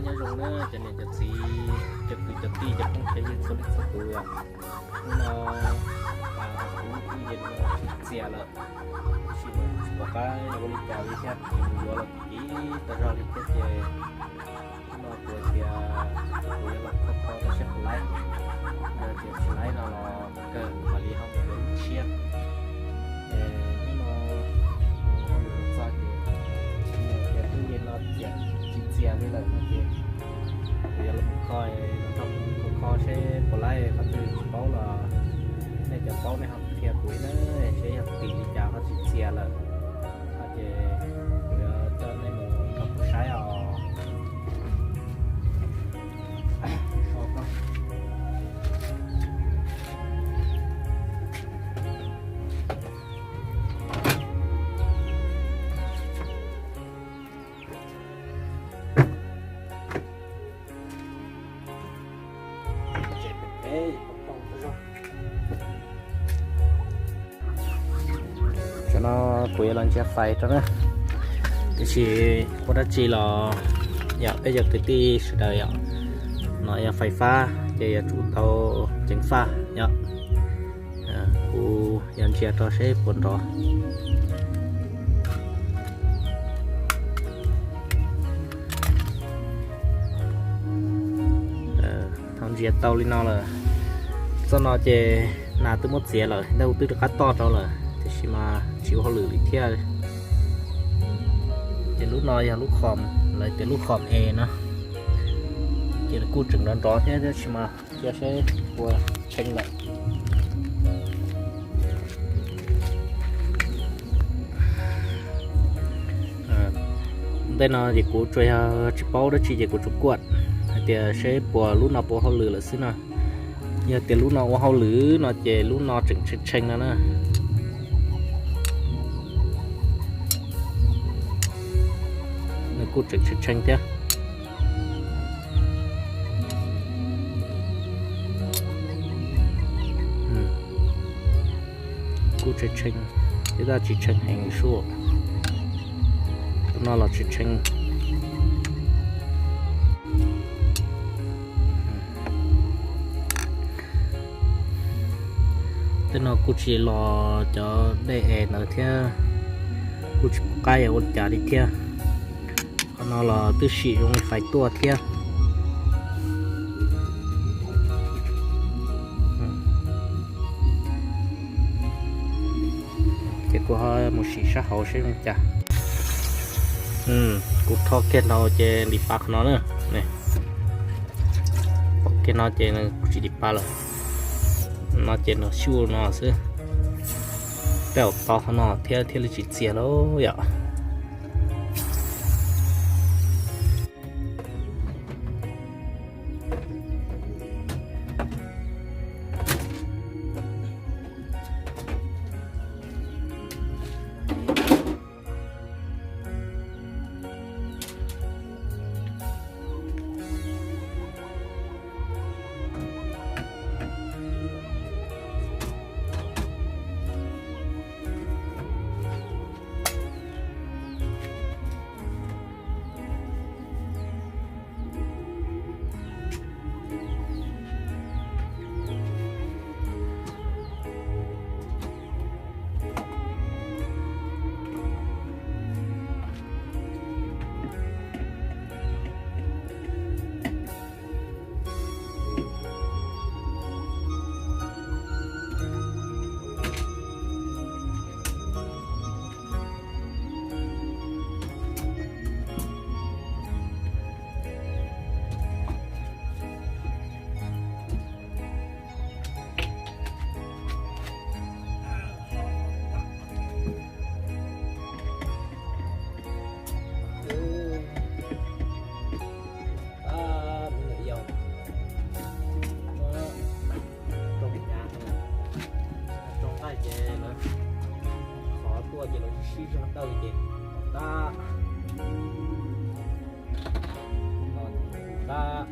Nyob zoo na cov niam cov txiv, cov kwv cov tij, cov phooj cov ywg txhua leej txhua tus os. Hnub no kuv lub kwj yees no tsis txias lawm, tab sis mas tsis pom qab yuav ua li cas li thiab, mus yuav los tsis tau zog li thiab ces hnub no kuv tias kuv yuav los kho kho saib puas laib, yog tias tsis laib no los kawg mam li ho mus yuav lub tshiab. Es hnub no kuv ho mus txog ces nws tias kwj yees no txias, tsis txias li lawm no ces kuv yuav los kho, los nrog kuv kho kho seb puas laib, qhov twg tsis paub los nej cov paub nej ho qhia kuv na, seb yog tim li cas ho tsis txias lawm. No ces kuv yuav coj nej mus nrog kuv saib os. Cov no kuv yuav los ntsia fais rau na, tiam sis ua dab tsi los yog peb cov kwv tij sawv daws yom, no yog fais fab ces yuav tsum tau ceev faj yom. Kuv yuav ntsia rau seb puas nrov. Thaum ntsia tau li no lawm, txoj no ces nas twb muab txiav lawm, ntawd kuv twb rov qab toj rau lawm, tiam sis mas tsis ua hauj lwm li thiab. Ces lub no yog lub khom, lawv tias lub khom es no, ces kuj tseem nrov nrov thiab, tab sis mas cia seb puas tshee lawm. Ntej no ces kuv tsuas yog tsis paub dab tsi ces kuv tsuas kuaj hais tias seb puas lub no puas ua hauj lwm lawm xwb no. Yog tias lub no ua hauj lwm no ces lub no tseem tshee tshee no na. Nws kuj tseem tshee tshee thiab. Kuj tshee tshee, tab sis tsis tshee heev li sub. Tus no los tshee tshee. Tej no kuj tsis los cov dej es ntawd thiab, kuj tsis pom qab yuav ua li cas li thiab. Qhov no los twb sim zoo li fais tuaj thiab. Ces kuv ho mus sim sab hauv seb zoo cas. Kuv rho kiag no ces ntim pa qhov no na. Pom kiag no ces kuv tsis ntim pa lawm. No ces nws xyuj no xwb. Tej zaum tau qhov no thiab thiaj li tsis txias lauj yom. Rau nqaij ces lawv qhov tuaj ces lawv sib zog dawj ces tab tab.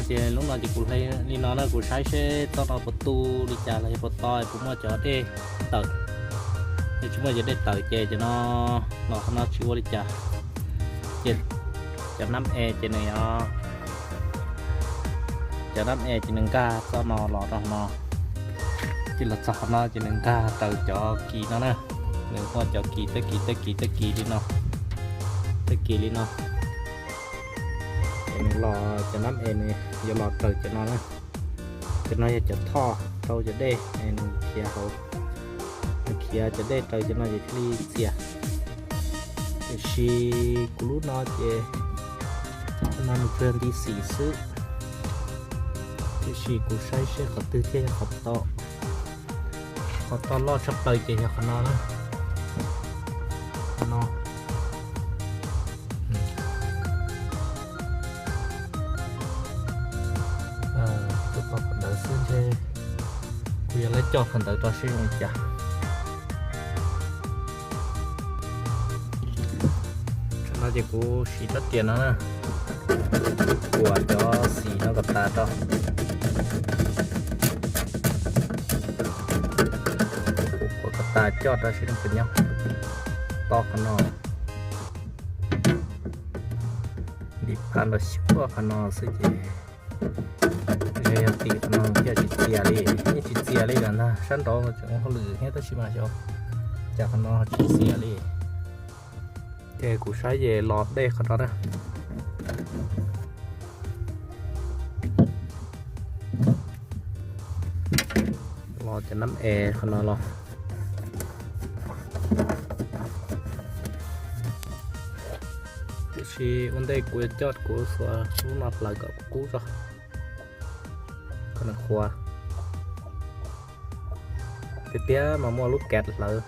Ces lub no ces kuv hle li no na, kuv saib seb txoj no puas tu li cas los yog puas to, puas muaj cov dej tawm. Yog tsis muaj cov dej tawm ces cov no los qhov no tsis ua li cas. Ces cov nab es ces nws, cov nab es ces nws nkag txoj no los rau no. Ces los txog qhov no ces nws nkag raws cov kis no na. Nws muaj cov kis, tej kis, tej kis, tej kis li no, tej kis li no. Ces nws los, cov nab es nws yuav los raws cov no na. Cov no yog cov thoj rau cov dej es nws khiav hauv, nws khiav cov dej raws cov no ces thiaj li txias. Tiam sis kuv lub no ces no nws tsuas nti xim xwb. Tiam sis kuv saib seb qhov twg thiaj yog qhov to. Qhov to loj tshaj plaws ces yog qhov no na. Qhov no. Kuv tos qhov ntawd xwb ntshe kuv yuav lawv coj qhov ntawd rau seb zoo li cas. Tam no ces kuv siv rab riam no na, kuam cov xim no kom tas rau. Kuam kom tas coj rau seb nws puas nyob. To qhov no, dim pha los xyuas qhov no xwb ces yog tim qhov no thiaj tsis txias li, yeej tsis txias li lawm ntag. Sab nraud tseem ua hauj lwm thiab tab sis mas xyov cas qhov no tsis txias li. Ces kuv saib ces los dej qhov no na. Los cov nab es qhov no los. Tiam sis ua ntej kuv yuav coj kuv xuas lub no hlawv kom kub tso, kom nws qhuav. Tiag tiag mas muaj lub kav hlawv.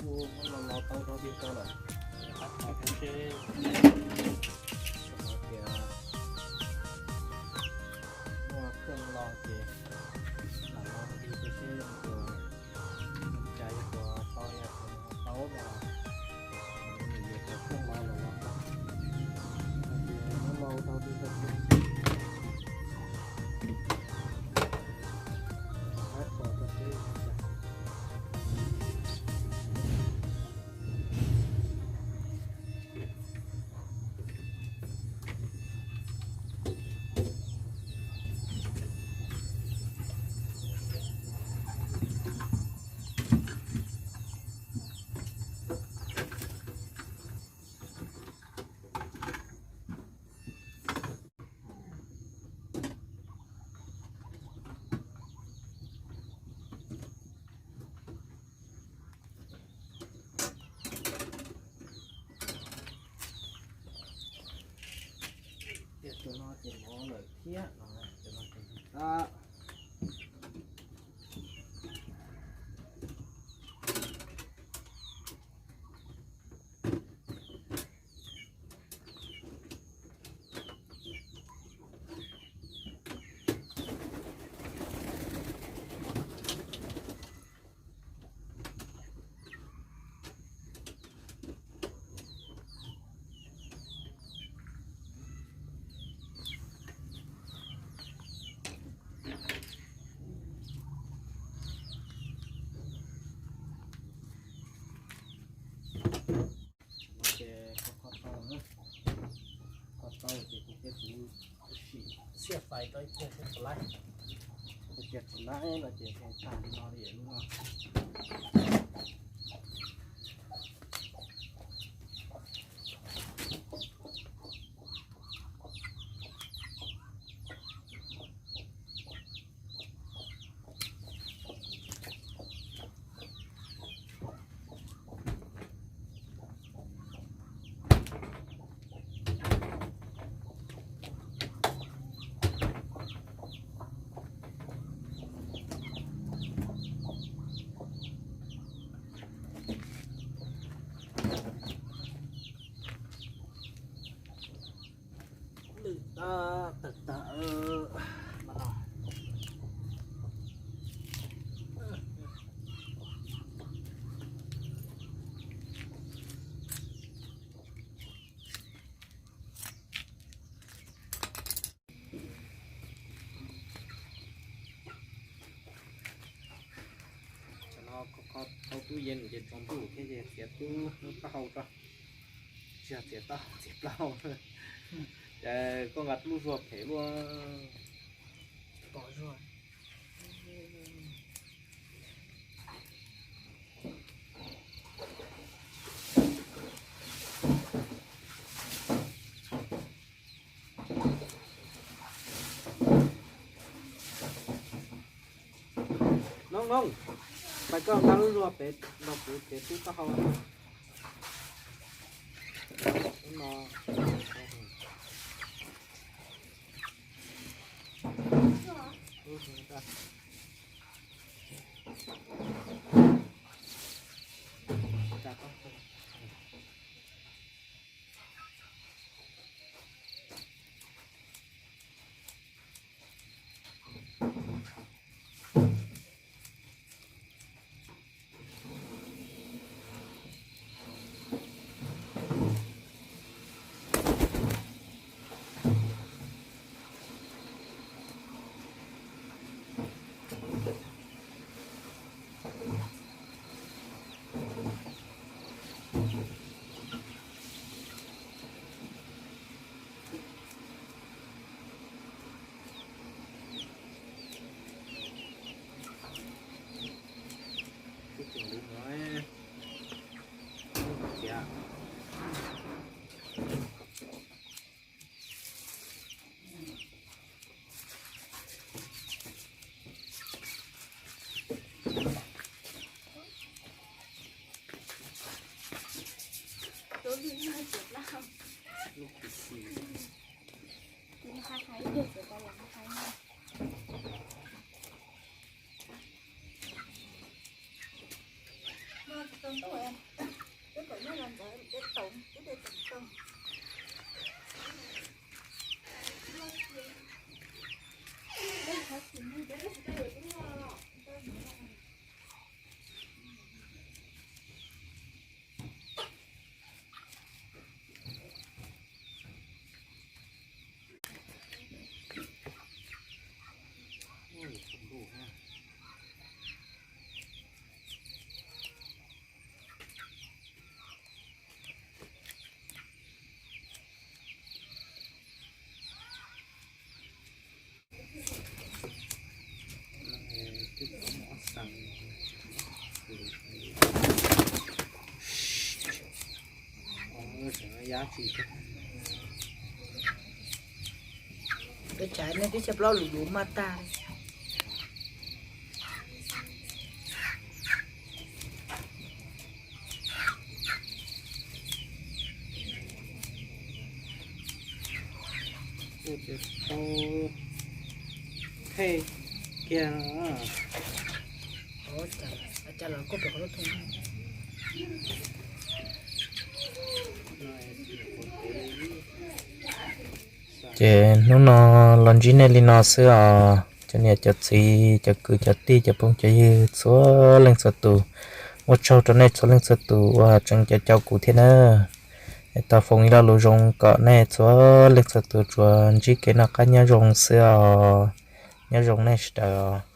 Kuv kuj muab los los tau rau tiag rau lawm, qab qhov kuv seb, tias muaj khej los ces lam los rau seb puas, cas yog puas tau, yog puas tau mas nws yuav cov khej los los los tau. Ces muab los tau tiag rau tiag, qab qhov rau seb. No ces kho kho tau, kho tau ces kuv thiaj kuv sim xiaj fais rau ib pliag thiab tsis laib. Ib pliag tsis laib no ces tag li no li lub no. Lwm tag tawm tag. Tam no kho kho tau tub yees ces tsaus ntuj thiab ces txiav tub taub hau tso. Tsis yog txiav taub, txiav plaub hau. Ces koj nqa lub zuag phem luaj. Noog, Noog, pais koj nqa lub zuag pem nrog kuv txiav tub taub hau no. Peb tsav nej twb tshaj plaub lus yuav maj tag li. Ua ces tau thej kiag. Ces hnub no los ntsib nej li no xwb os cov niam cov txiv, cov kwv cov tij, cov phooj cov ywg txhua leej txhua tus. Ua tsaug rau nej txhua leej txhua tus uas tseem caum caum kuv thiab na. Es tau foom ib lo lus zoo kom nej txhua leej txhua tus tsuas ntsib kev noj qab nyob zoo xwb os. Nyob zoo nej sawv daws os.